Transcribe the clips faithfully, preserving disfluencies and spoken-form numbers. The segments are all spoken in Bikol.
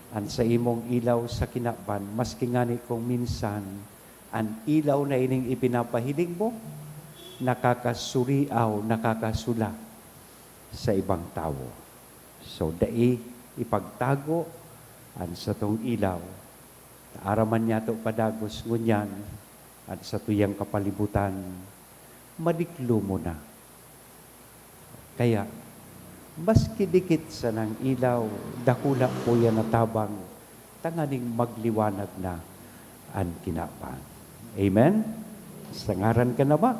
An saimong ilaw sa kinaban, maski ngani kung minsan an ilaw na ining ipinapahiling mo, nakakasuriaw, nakakasula sa ibang tawo. So, dai ipagtago an satong ilaw. Aram man niyato padagos, ngunyan, an satuyang kapalibutan, madiklo mo na. Kaya, maski dikit sanang ilaw, dakula po yan na tabang, tanganing magliwanag na an kinaban. Amen? Sa ngaran kan Ama,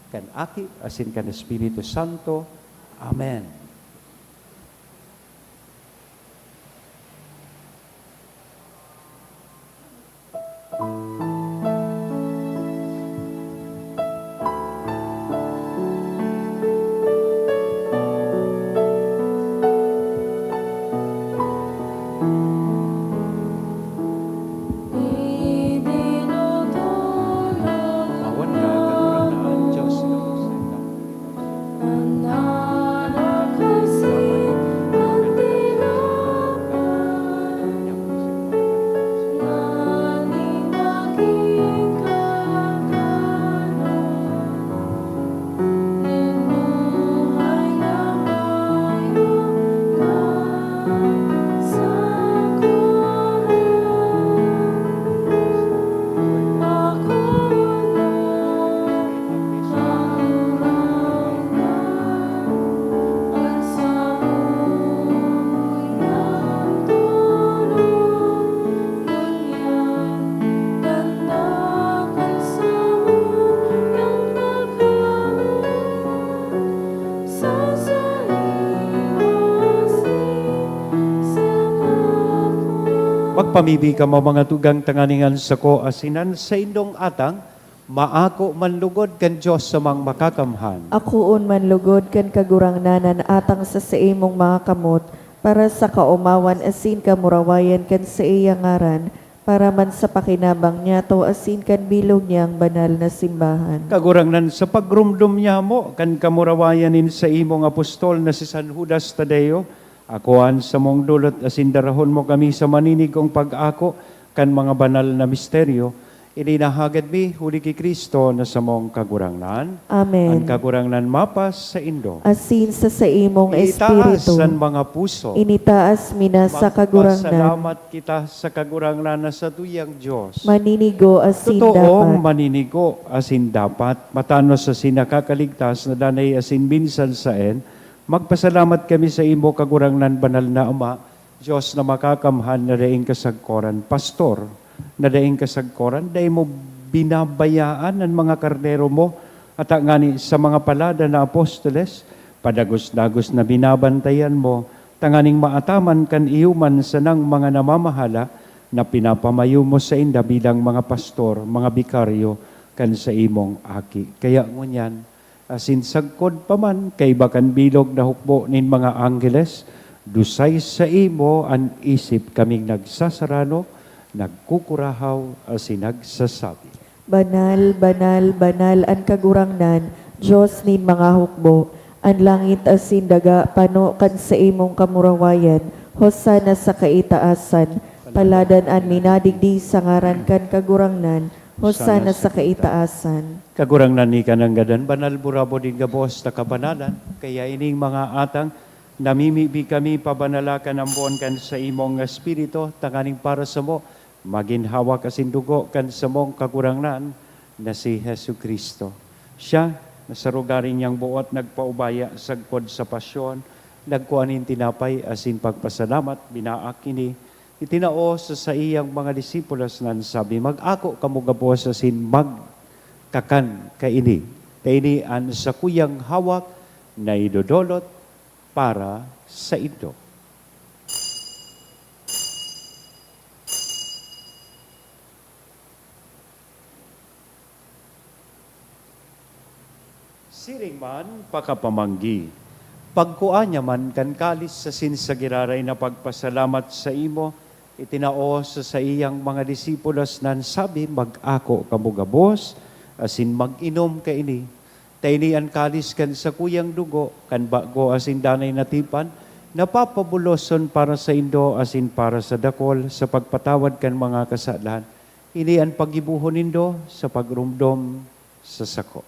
kan Aki, asin kan Espiritu Santo. Amen. Bawat na, kagurang na an Diyos, Magpamibi kamo, mga tugang, tanganing an sako asin an saindong atang maako man lugod kan Dios samang makakamhan. Akoon man lugod kan Kagurangnan an atang sa saimong mga kamot, para sa kaomawan asin kamurawayan kan saiyang ngaran, para man sa pakinabang niyato asin kan bilog niyang banal na simbahan. Kagurangnan, sa pagromdom nyamo kan kamurawayan nin saimong apostol na si San Judas Tadeo, akoa an samong dulot asin darahon mo kami sa maninigong pag-ako kan mga banal na misteryo. Ini nahagad mi huli ki Cristo na samong Kagurangnan. Amen. An Kagurangnan mapasaindo. Asin sa saimong Itaas espiritu. An mga puso. Initaas mi na sa Kagurangnan. Magpasalamat kita sa Kagurangnan na satuyang Dios. Maninigo asin Totoong dapat. Maninigo asin dapat, matanos asin nakakaligtas na danay asin minsan saen, magpasalamat kami sa imo, Kagurangnan, banal na Ama, Dios na makakamhan na daing kasagkoran, pastor na daing kasagkoran, dai mo binabayaan an mga karnero mo, ata ngani sa mga palada na apostoles, padagos-dagos na binabantayan mo, tanganing maataman kan iyo man sanang mga namamahala na pinapamayo mo sainda bilang mga pastor, mga bikaryo kan saimong Aki. Kaya ngunyan, asin sagkod pa man kaiba kan bilog na hukbo nin mga angheles, dusay saimo an isip kaming nagsasarano, nagkukurahaw, asin nagsasabi, "Banal, banal, banal an Kagurangnan, Dios nin mga hukbo. An langit asin daga pano kan saimong kamurawayan. Hosana sa kaitaasan. Paladan an minadigdi sa ngaran kan Kagurangnan. Hosana sa kaitaasan." Kagurangnan, ika nanggad an banal, burabod nin gabos na kabanalan. Kaya ining mga atang, namimibi kami, pabanala kan ambon kan saimong Espiritu, tanganing para samo, magin hawak asin dugo kan samong Kagurangnan na si Jesu-Cristo. Siya, na sa rugari niyang buot nagpaubaya sagkod sa pasyon, nagkua nin tinapay asin pagpasalamat, binaak ini, itinao sa saiyang mga disipulos na an sabi, "Mag-ako kamo gabos asin magkakan kaini. Ta ini an sakuyang hawak na idodolot para saindo." Siring man, pakapamanggi, pagkua niya man kan kalis asin sa giraray na pagpasalamat saimo, itinao sa saiyang mga disipulos na an sabi, "Mag-ako kamo gabos asin mag-inom kaini. Ta ini an kalis kan sakuyang dugo kan bago asin danay na tipan, Napapabuloson para saindo asin para sa dakol sa pagpatawad kan mga kasalan. Ini an paggibohon nindo sa pagromdom sa sako.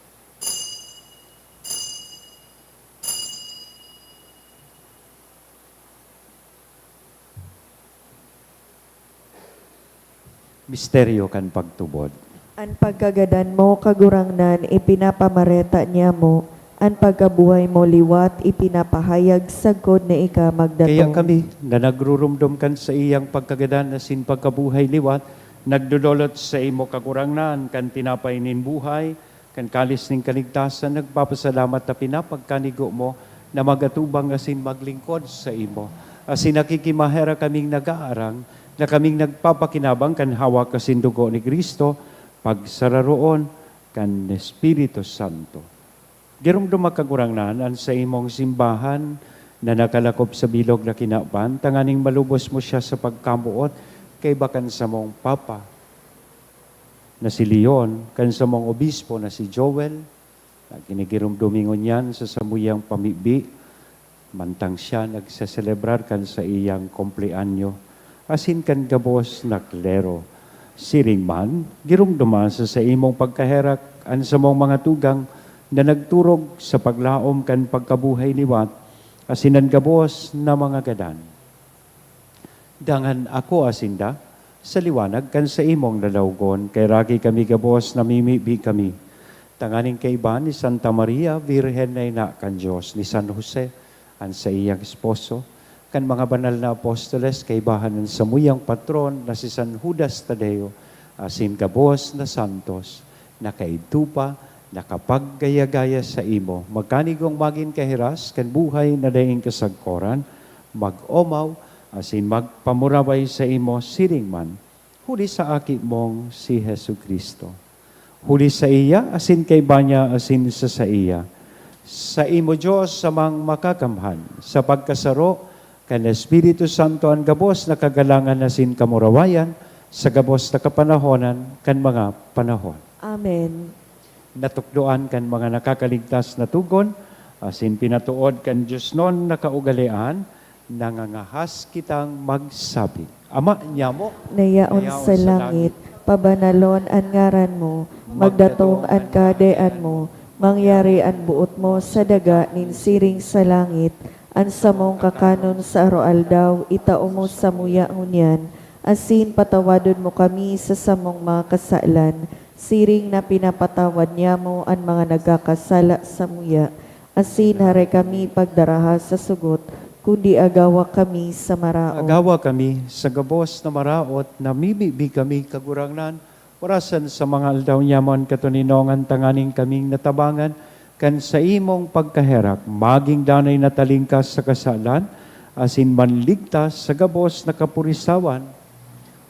Misteryo kan pagtubod. An pagkagadan mo, Kagurangnan, ipinapamareta niamo, an pagkabuhay mo liwat ipinapahayag sagkod na ika magdatong. Kaya kami, na nagrurumdom kan saiyang pagkagadan asin pagkabuhay liwat, nagdodolot saimo, Kagurangnan, kan tinapay nin buhay, kan kalis nin kaligtasan, nagpapasalamat ta pinapagkanigo mo na mag-atubang asin maglingkod saimo. Asin nakikimaherak kaming nag-aarang na kaming nagpapakinabang kan hawak asin dugo ni Cristo, pagsararoon kan Espiritu Santo. Giromdoma, Kagurangnan, an saimong simbahan na nakalakop sa bilog na kinaban, tanganing malubos mo siya sa pagkamoot kaiba kan samong Papa na si Leon, kan samong obispo na si Joel, na ginigiromdomi ngunyan sa samuyang pamibi, mantang siya nagseselebrar kan saiyang kumpleanyo, asin kan gabos na klero. Siring man, giromdoma sa saimong pagkaherak an samong mga tugang na nagturog sa paglaom kan pagkabuhay liwat, asin an gabos na mga gadan. Dangan akoa sinda sa liwanag kan saimong lalawgon, kaheraki kami gabos, namimibi kami, tanganing kaiba ni Santa Maria, Birhen na ina kan Dios, ni San Jose, an saiyang esposo, kan mga banal na apostoles, kaibahan an samuyang patron na si San Judas Tadeo, asin gabos na santos, na kaidto pa nakapaggaya-gaya saimo, magkanigong magin kahiras kan buhay na daing kasagkoran, mag-omaw asin magpamuraway saimo siring man, huli sa Aki mong si Jesu-Cristo. Huli saiya, asin kaiba niya, asin sa saiya, saimo, Dios, Amang Makakamhan, sa pagkasaro kan Espiritu Santo, an gabos na kagalangan asin kamurawayan sa gabos na kapanahonan kan mga panahon. Amen. Natukdoan kan mga nakakaligtas na togon, asin pinatood kan diosnon na kaugalean, nangangahas kitang magsabi, Ama niamo, na yaon sa langit, pabanalon an ngaran mo, magdatong an kahadean mo, mangyari an boot mo sa daga nin siring sa langit. An samong kakanon sa aroaldaw, itao mo samuya ngunyan, asin patawadon mo kami sa samong mga kasalan, siring na pinapatawad niamo an mga nagkakasala samuya. Asin hare kami pagdaraha sa sugot, kundi agawa kami sa maraot. Agawa kami sa gabos na maraot, namimibi kami, Kagurangnan, orasan sa mga aldaw niamo an katoninongan, tanganing kaming natabangan kan saimong pagkaherak, magin danay na talingkas sa kasalan, asin manligtas sa gabos na kapurisawan,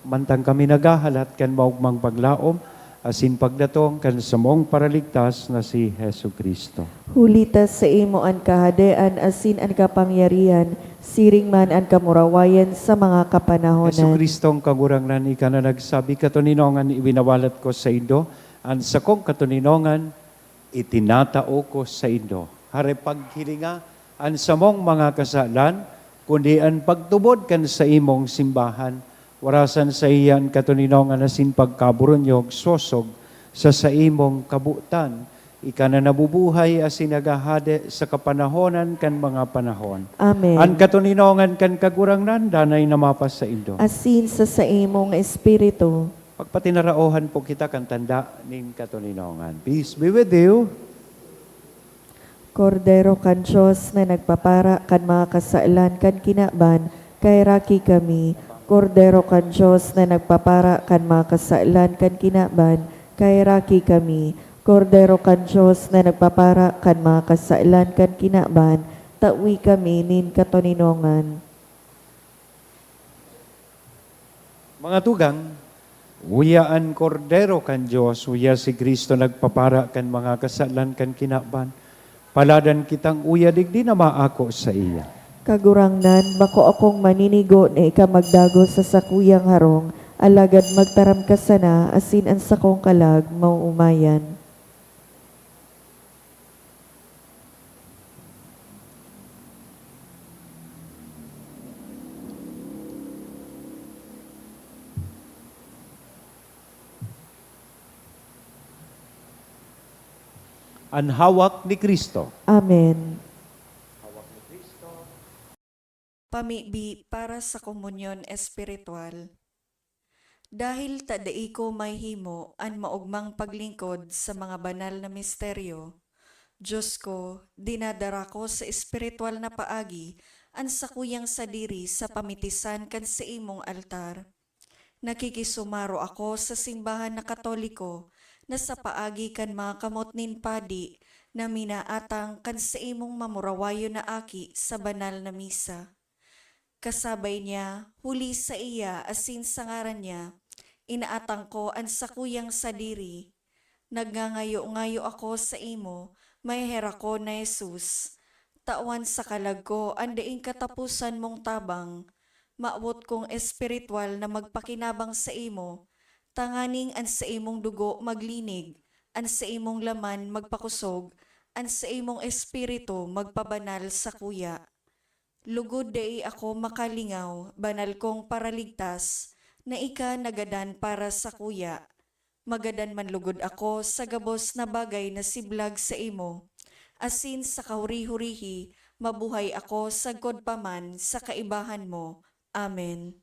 mantang kami naghahalat kan maogmang paglaom asin pagdatong kan samong Paraligtas na si Jesu-Cristo. Huli ta saimo an kahadean asin an kapangyarihan, siring man an kamurawayan sa mga kapanahonan. Jesu-Cristong Kagurangnan, ika na nagsabi, "Katoninongan iwinawalat ko saindo, an sakong katoninongan itinatao ko saindo." Hare, paghilinga an samong mga kasalan, kundi an pagtubod kan saimong simbahan. Orasan saiya an katoninongan asin pagkaburunyog sosog sa saimong kabotan. Ika na nabubuhay asin naghahade sa kapanahonan kan mga panahon. Amen. An katoninongan kan Kagurangnan danay na mapasaindo. Asin sa saimong espiritu. Pagpatinaraohan po kita kan tanda nin katoninongan. Peace be with you. Kordero kan Dios na nagpapara kan mga kasalan kan kinaban, kaheraki kami. Kordero kan Dios na nagpapara kan mga kasalan kan kinaban, kaheraki kami. Kordero kan Dios na nagpapara kan mga kasalan kan kinaban, tawi kami nin katoninongan. Mga tugang, uya an Kordero kan Dios, uya si Cristo nagpapara kan mga kasalan kan kinaban. Paladan kitang uya digdi na maako saiya. Kagurangnan, bako akong maninigo na ika magdagos sa sakuyang harong, alagad magtaram ka sana, asin an sakong kalag maoomayan. An hawak ni Cristo. Amen. Pamibi para sa komunyon espiritual. Dahil ta dai ko mahihimo an maogmang paglingkod sa mga banal na misteryo, Diyos ko, dinadara ko sa espiritual na paagi an sakuyang sadiri sa pamitisan kan saimong altar. Nakikisumaro ako sa simbahan na Katoliko na sa paagi kan mga kamot nin padi na minaatang kan saimong mamurawayon na aki sa banal na misa. Kasabay niya, huli saiya asin sa ngaran niya, inaatang ko an sakuyang sadiri. Nagngangayo-ngayo ako saimo, maheherakon na Jesus. Tawan sa kalag ko an daing kataposan mong tabang. Mawot kong espiritual na magpakinabang saimo, tanganing an saimong dugo maglinig, an saimong laman magpakosog, an saimong espiritu magpabanal sakuya. Lugod dai ako makalingaw, banal kong Paraligtas, na ika nagadan para sakuya. Magadan man lugod ako sa gabos na bagay na siblag saimo, asin sa kahuri-hurihi mabuhay ako sagkod pa man sa kaibahan mo. Amen.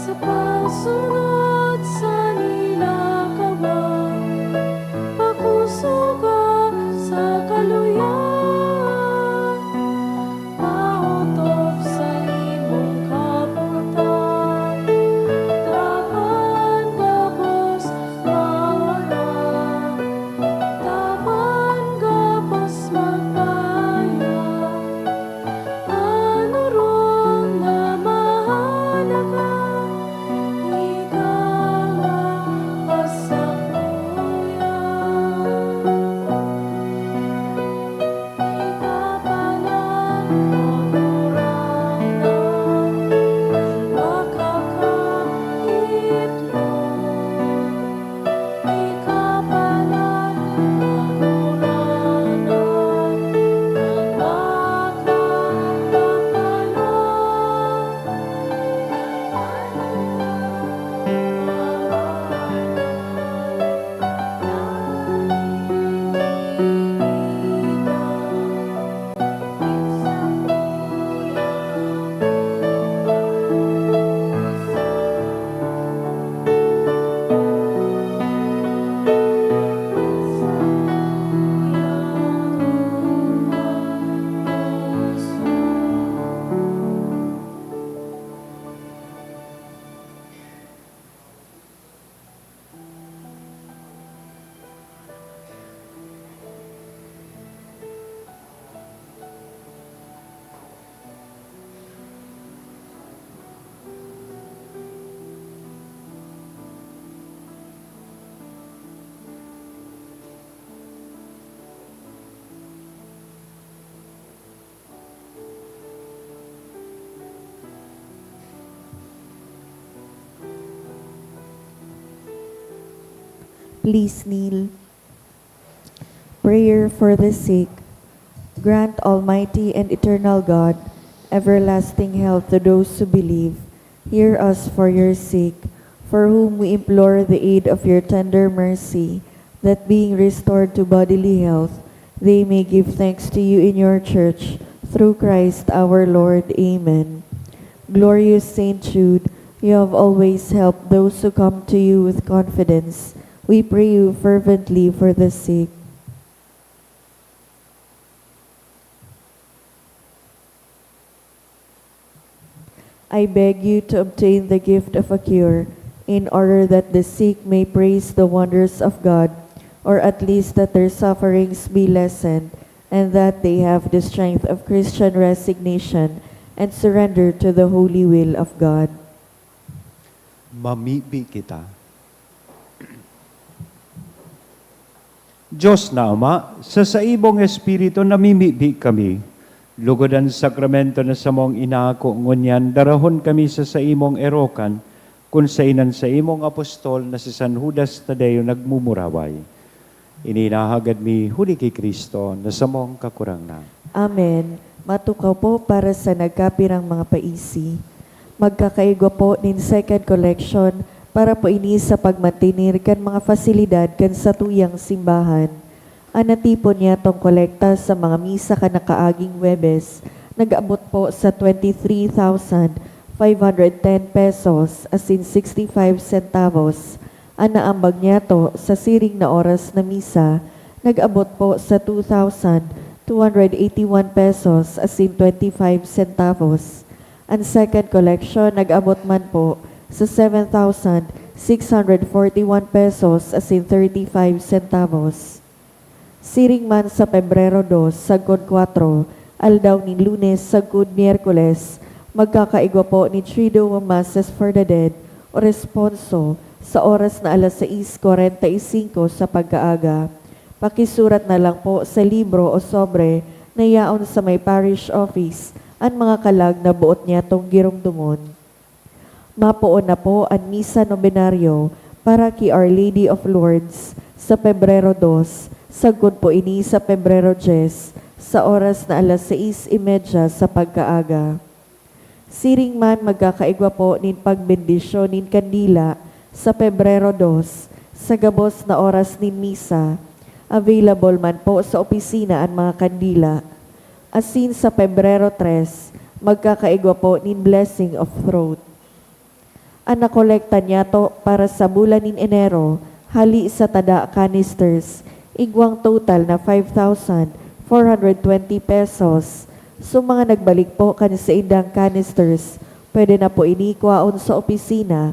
Sa pagsunod sa nilakawan, pakusog ka sa kaluyan. Paotob sa imong kaputan, dapat gabos mawara, dapat gabos magbayag. Ano ron na mahalaga, ikaw ang pasakuyan. Please kneel. Prayer for the sick. Grant, Almighty and eternal God, everlasting health to those who believe. Hear us for your sake, for whom we implore the aid of your tender mercy, that being restored to bodily health, they may give thanks to you in your church, through Christ our Lord. Amen. Glorious Saint Jude, you have always helped those who come to you with confidence. We pray you fervently for the sick. I beg you to obtain the gift of a cure, in order that the sick may praise the wonders of God, or at least that their sufferings be lessened, and that they have the strength of Christian resignation and surrender to the holy will of God. Mamibi kita. Dios na Ama, sa saimong Espiritu namimibi kami. Lugod an sakramento na samong inako, ngunyan darahon kami sa saimong erokan, kun saen an saimong apostol na si San Judas Tadeo nagmumuraway. Ini inahagad mi huli ki Cristo na samong Kagurangnan. Amen. Matukaw po para sa nagkapirang mga paisi. Magkakaigwa po nin second collection para po ini sa pagmantener kan mga fasilidad kan satuyang simbahan. An natipon niyatong kolekta sa mga misa kan nakaaging Huwebes nag-abot po sa twenty-three thousand five hundred ten pesos asin sixty-five centavos. An naambag niyato sa siring na oras na misa nag-abot po sa two thousand two hundred eighty-one pesos asin twenty-five centavos. An second collection nag-abot man po sa seven thousand six hundred forty-one pesos asin thirty-five centavos. Siring man sa Pebrero dos, sagkod kwatro, aldaw nin Lunes sagkod Miyerkules, magkakaigwa po ni Triduum Masses for the Dead o Responso sa oras na alas sais kwarenta y singko sa pagkaaga. Pakisurat na lang po sa libro o sobre na yaon sa may parish office an mga kalag na boot niyatong giromdomon. Mapoon na po an Misa Nobenario para ki Our Lady of Lourdes sa Pebrero dos, sagkod po ini sa Pebrero dyes, sa oras na alas sais y medya sa pagkaaga. Siring man magkakaigwa po nin pagbendisyon nin kandila sa Pebrero dos, sa gabos na oras nin misa. Available man po sa opisina an mga kandila. Asin sa Pebrero tres, magkakaigwa po nin blessing of throat. An nakolekta niyato para sa bulan nin Enero, hali sa tada canisters, igwang total na five thousand four hundred twenty pesos. So, mga nagbalik po kan saindang canisters, pwede na po ini kwaon sa opisina,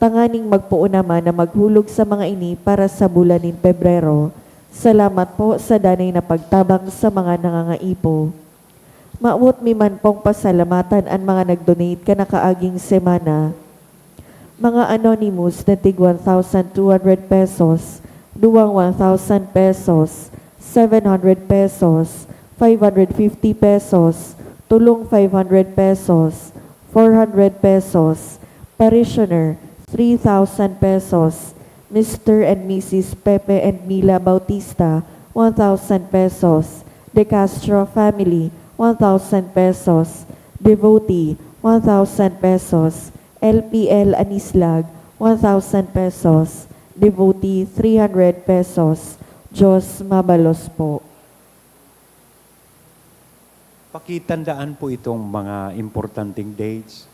tanganing magpoon naman na maghulog sa mga ini para sa bulan nin Pebrero. Salamat po sa danay na pagtabang sa mga nangangaipo. Mawot mi man pong pasalamatan an mga nag-donate kan nakaaging semana. Mga anonymous na tig one thousand two hundred pesos, duwang one thousand pesos, seven hundred pesos, five hundred fifty pesos, tolong five hundred pesos, four hundred pesos, parishioner, three thousand pesos, Mister and Missus Pepe and Mila Bautista, one thousand pesos, De Castro family, one thousand pesos, devotee, one thousand pesos, L P L Anislag, one thousand pesos, devotee, three hundred pesos. Diyos mabalos po. Pakitandaan po itong mga importanteng dates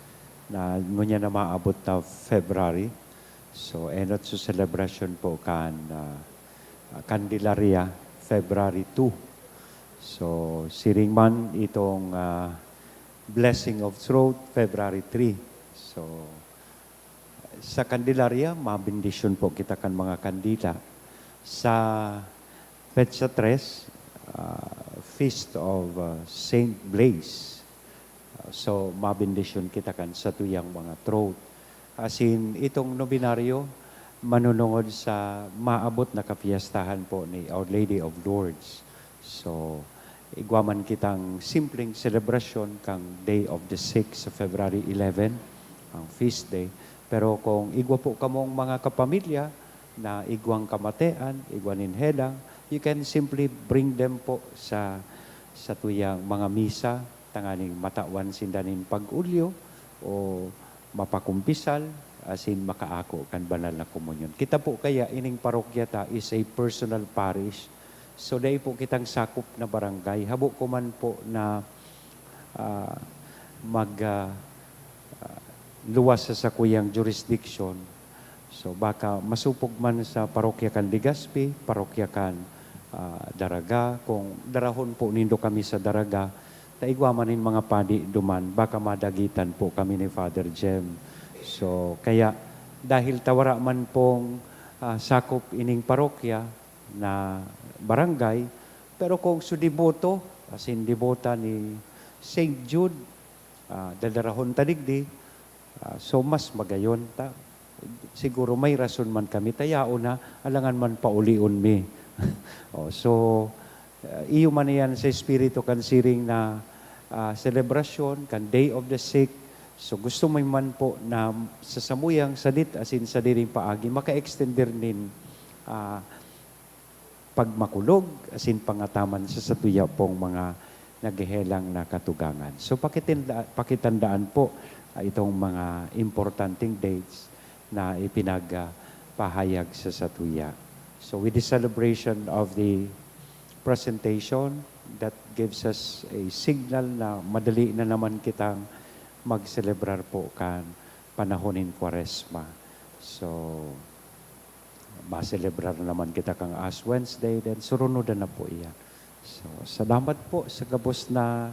na ngunyan na maabot na February. So, enot sa celebration po kan, ah, Candelaria, February two. So, siring man itong, ah, Blessing of Throat, February three. So, sa Candelaria, mabendisyon po kita kan mga kandila. Sa petsa tres, ah, Feast of, ah, Saint Blaise. Ah, so, mabendisyon kita kan satuyang mga throat. Asin, itong nobenaryo, manunungod sa maabot na kapiyastahan po ni Our Lady of Lourdes. So, igwa man kitang simpleng selebrasyon kang Day of the Sick sa February eleven, ang feast day. Pero kung igwa po kamong mga kapamilya na igwang kamatean, igwa nin helang, you can simply bring them po sa, sa tuyang mga misa, tanganing matawan sinda nin pag-olyo o mapakumpisal, asin makaako kan banal na komunyon. Kita po kaya, ining parokya ta is a personal parish. So, dai po kitang sakop na barangay. Habo ko man po na, ah, mag, ah, ah, luwas sa sakuyang jurisdiction. So, baka masupog man sa parokya kan Legazpi, parokya kan, ah, Daraga. Kung darahon po nindo kami sa Daraga, ta igwa man nin mga padi duman, baka madagitan po kami ni Father Jem. So, kaya dahil ta wara man pong, ah, sakop ining parokya na barangay, pero kung su deboto, asin debota ni Saint Jude, ah, dadarahon ta digdi, ah, so mas magayon ta. Siguro may rason man kami ta yaon na, alangan man paulion mi. Oh, so, ah, iyo man iyan sa espiritu kan siring na, ah, selebrasyon, kan Day of the Sick. So, gusto mi man po na sa samuyang sadit asin sadiring paagi, maka-extender nin, ah, pagmakulog asin pangataman sa satuya pong mga naghehelang na katugangan. So, pakitanda-, pakitandaan po, ah, itong mga importanteng dates na ipinagpahayag sa satuya. So, with the celebration of the presentation, that gives us a signal na madali na naman kitang magselebrar po kan panahon nin Kwaresma. So, maselebrar naman kita kan Ash Wednesday, then surunodan na po iyan. So, salamat po sa gabos na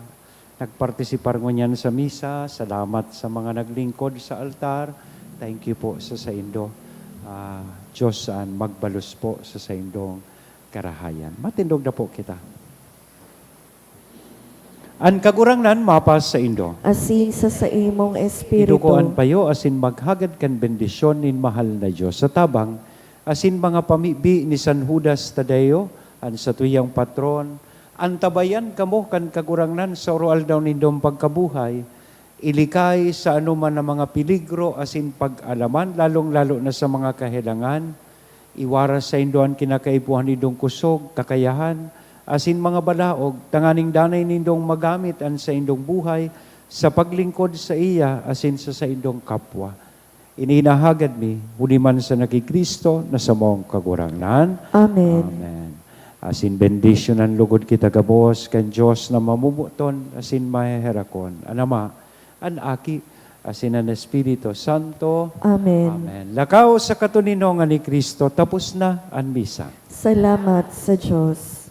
nagpartisipar ngunyan sa misa. Salamat sa mga naglingkod sa altar. Thank you po sa saindo. Ah, Diyos an magbalos po sa saindong karahayan. Matindog na po kita. An Kagurangnan mapasaindo. Asin sa saimong espiritu. Iduko an payo asin maghagad kan bendisyon nin mahal na Dios sa tabang asin mga pamibi ni San Judas Tadeo, an satuyang patron. Antabayan kamo kan Kagurangnan sa oro-aldaw nindong pagkabuhay. Ilikay sa anoman na mga peligro asin pag-alaman, lalong-lalo na sa mga kahelangan. Iwaras saindo an kinakaipuhan nindong kusog, kakayahan, asin mga balaog, tanganing danay nindong magamit an saindong buhay sa paglingkod saiya asin sa saindong kapwa. Ini inahagad mi, huli man sa naki Cristo na samong Kagurangnan. Amen. Amen. Asin bendisyonan lugod kita gabos kan Dios na mamomoton asin maheherakon, an Ama, an Aki, asin an Espiritu Santo. Amen. Amen. Lakaw sa katoninongan ni Cristo, tapos na an misa. Salamat sa Dios.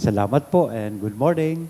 Salamat po and good morning.